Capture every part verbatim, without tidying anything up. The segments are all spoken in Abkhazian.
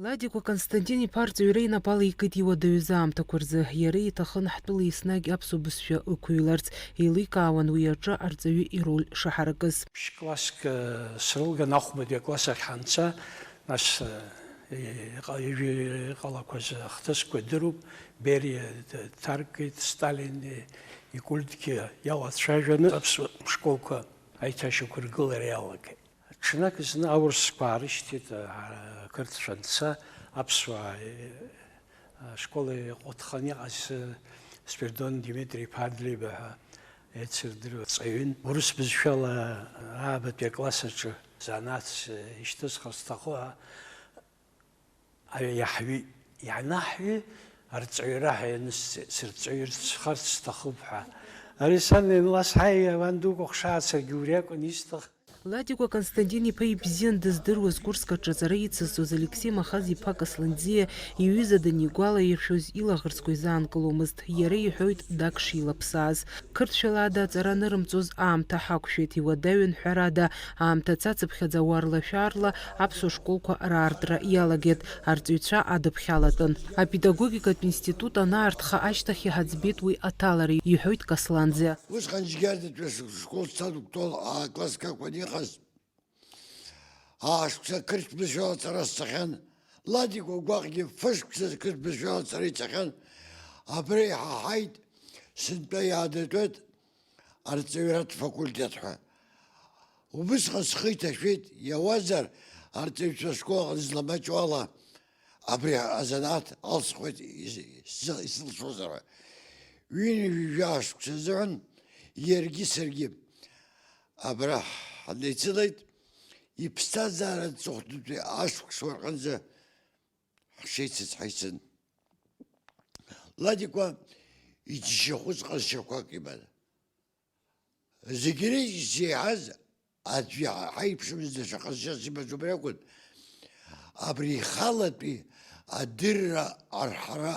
Ладикәа Константин-иԥа арҵаҩра инапала икит иуадаҩыз аамҭақәа рзы. Иара иҭахын ҳтәыла еснагь аԥсуа бызшәа ықәыҩларц. Еиликаауан уи аҿы арҵаҩы ироль шаҳаракыз. Ԥшь-класск, э, срылган, ахәбатәи акласс ахь ҳанца, нас, э, иҟа-, ижәы-, иҟалақәаз ахҭысқәа идыруп, Бериа д-, дҭаркит, Сталин и-, икультгьы иалацәажәаны аԥсуа школқәа аиҭашьақәыргылара иалагеит. Ҽнак зны аурысқәа аарышьҭит, а, ақырҭцәа анца, аԥсуаа, э, ашкол иҟәыҭханы иҟаз, э, Спиридон Димитри-иԥа Адлеиба ҳәа еицырдыруа ҵаҩын. Урыс бызшәала аабатәи акласс аҿы занааҭс, э, ишьҭысхыр сҭаху ҳәа, а, иаҳҩит. Ианаҳҩы, арҵаҩра ҳәа ианысҵеит, сырҵаҩырцхарц сҭахуп ҳәа. Ари сан ианласҳаи, ауан дук ухшааит, саргьы убри акәын исҭахыз. Ладикәа Константин-иԥа ибзиан дыздыруаз курск аҿы аҵара ицызҵоз Алексеи Махаз-иԥа Касланӡиа иҩыза данигәалаиршәоз илаӷырӡқәа изаанкыломызт, иара иҳәоит дак шилаԥсааз. Қырҭшәала ада аҵара анырымҵоз аамҭа ҳақәшәеит, иуадаҩын, ҳәарада, аамҭа цацыԥхьаӡа уарла-шәарла аԥсуа школқәа раартра иалагеит, арҵаҩцәа адыԥхьалатәын. Апедагогикатә институт анаартха ашьҭахь иҳаӡбеит уи аҭалара, иҳәоит Касланӡиа. Усҟан Џьгьардатәи ашкол садуктол А-класск акәын иҟаз. Аашықәса қырҭ бызшәала аҵара сҵахьан. Ладикәа гәаҟгьы фышықәса қырҭ бызшәала аҵара иҵахьан. Абра иҳаҳаит, сынтәа иаадыртәеит арҵаҩратә факультет ҳәа. Убысҟан схы иҭашәеит, иауазар, арҵаҩцәа ашкол аҟны зламаҷу ала абри азанааҭ алсхуеит, ис-, ис-, исылшозар ҳәа. Ҩынҩажәа шықәса азыҳәан иаргьы саргьы абра ҳнеицылеит, иԥсҭазаара аҵыхәтәантәи ашықәсқәа рҟынӡа ҳшеицыз ҳаицын. Ладикәа иџьшьахәыц ҟазшьақәак иман. Зегь реиҳа изеиҳаз аӡә иаҳа-, ҳаиԥшымызт даҽа ҟазшьас имаз убри акәын. Абри ихалатәи адырра арҳара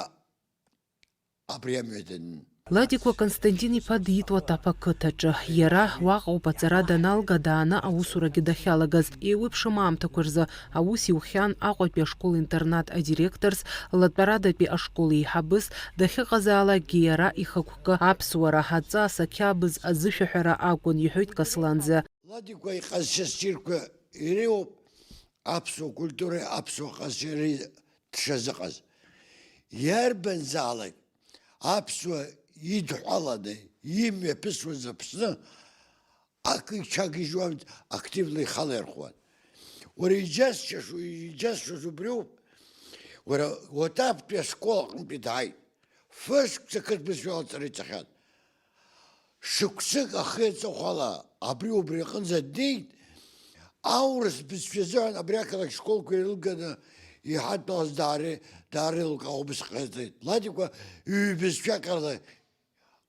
абри амҩа данын. Ладикәа Константин-иԥа диит Уатаԥа ақыҭаҿы. Иара уаҟоуп аҵара даналга, дааны аусурагьы дахьалагаз. Еиуеиԥшым аамҭақәа рзы аус иухьан Аҟәатәи ашкол-интернат адиректорс, Латәарадатәи ашкол еиҳабыс, дахьыҟазаалакгьы иара ихықәкы аԥсуара, аҵас, ақьабз азышәаҳәара акәын, иҳәоит Касланӡиа. Ладикәа иҟазшьа ссирқәа иреиуоуп аԥсуа культуреи аԥсуа ҟазшьареи дшазыҟаз. Иарбанзаалак аԥсуа идҳәаланы имҩаԥысуаз Аԥсны акы иҽагьежьуамызт, активла ихала ирхуан. Уара иџьасшьашу, иџьасшьоз убриоуп. Уара Уатаптәи ашкол аҟынтәи дааит. Фышықәса қырҭ бызшәала аҵара иҵахьан. Шықәсык ахи аҵыхәала абри убри аҟынӡа днеит, аурыс бызшәа азыҳәан абри ақалақь школқәа ирылганы иҳадтәалаз даара, даара еилкаау бызшәа ҟаиҵеит. Ладикәа ҩбызшәак ала,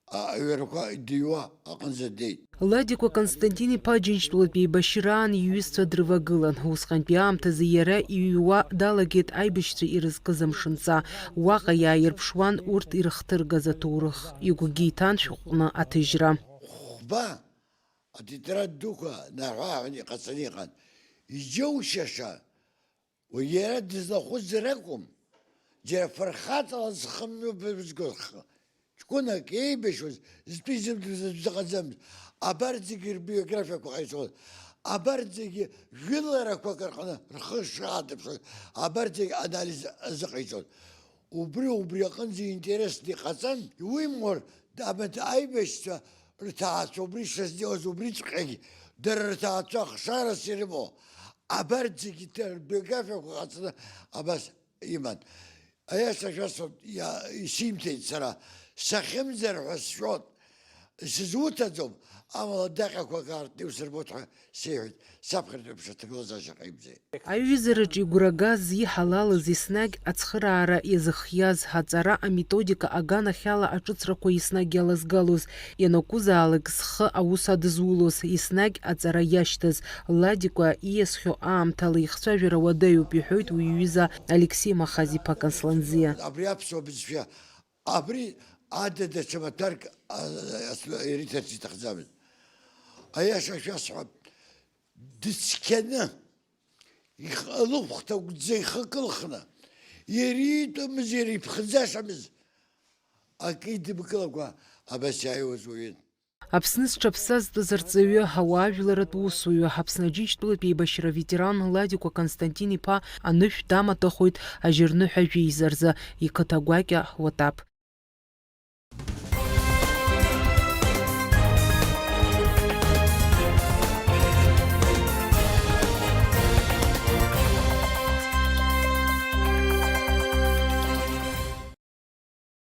а, аҩарақәа дыҩуа аҟынӡа днеит. Ладикәа Константин-иԥа Џьынџьтәылатәи еибашьраан иҩызцәа дрывагылан. Усҟантәи аамҭазы иара иҩуа далагеит аибашьцәа ирызкыз амшынҵа. Уаҟа иааирԥшуан урҭ ирыхҭыргаз аҭоурых, игәгьы иҭан шәҟәны аҭыжьра. Хәба атетрадь дуқәа нарҳәы-ааҳәын иҟаҵаны иҟан. Иџьоушьаша, уи иара дызлахәыцзар акәым, џьара фырхаҵала зхы мҩаԥызго х-, ҷкәынак еибашьуаз, зтәы изымдыруаз аӡә дыҟаӡамызт. Абарҭ зегьы рбиографиақәа ҟаиҵон. Абарҭ зегьы жәыларақәак рҟны рхы шаадырԥшуаз, абарҭ зегьы анализ азыҟаиҵон. Убри, убри аҟынӡа интересны иҟаҵан, иуимур, абарҭ аибашьцәа рҭаацәа убри шазнеиуаз убриҵәҟьагь, дара рҭаацәа ахшарас ирымоу, абарҭ зегьы ҭа-, рбиографиақәа ҟаҵаны абас иман. Аиаша шәасҳәап, иа-, исимҭеит сара, сахьымӡар ҳәа сшәон, сызуҭаӡом, амала даҟьақәак аартны иусырбоит ҳәа сеиҳәеит, саԥхьартә еиԥш аҭагылазаашьа ҟаимҵеит. Аиҩызараҿы игәрагаз, иҳалалыз, еснагь ацхыраара иазыхиаз, аҵара аметодика аганахьала аҿыцрақәа еснагь иалазгалоз, ианакәызаалак зхы аус адызулоз, еснагь аҵара иашьҭаз, Ладикәа ииасхьоу аамҭала ихцәажәара уадаҩуп, иҳәоит уи иҩыза Алексеи Махаз-иԥа Консланӡиа. Абри аԥсуа бызшәа, абри ада даҽа маҭәарк, а, а, ириҭарц иҭахӡамызт. Аиаша шәасҳәап, дыцқьаны, Ихы алыхәҭа гәӡа ихы кылхны, иара иитәымыз, иара иԥхӡашамыз акы идымкылакәа абас иааиуаз уаҩын. Аԥсны зҽаԥсазтәыз арҵаҩы, ауаажәларатә усуҩы, Аԥсны Аџьынџьтәылатә еибашьра аветеран Ладикәа Константин-иԥа анышә дамаҭәахоит ажьырныҳәа жәеиза рзы, иқыҭа гәакьа Уатаԥ.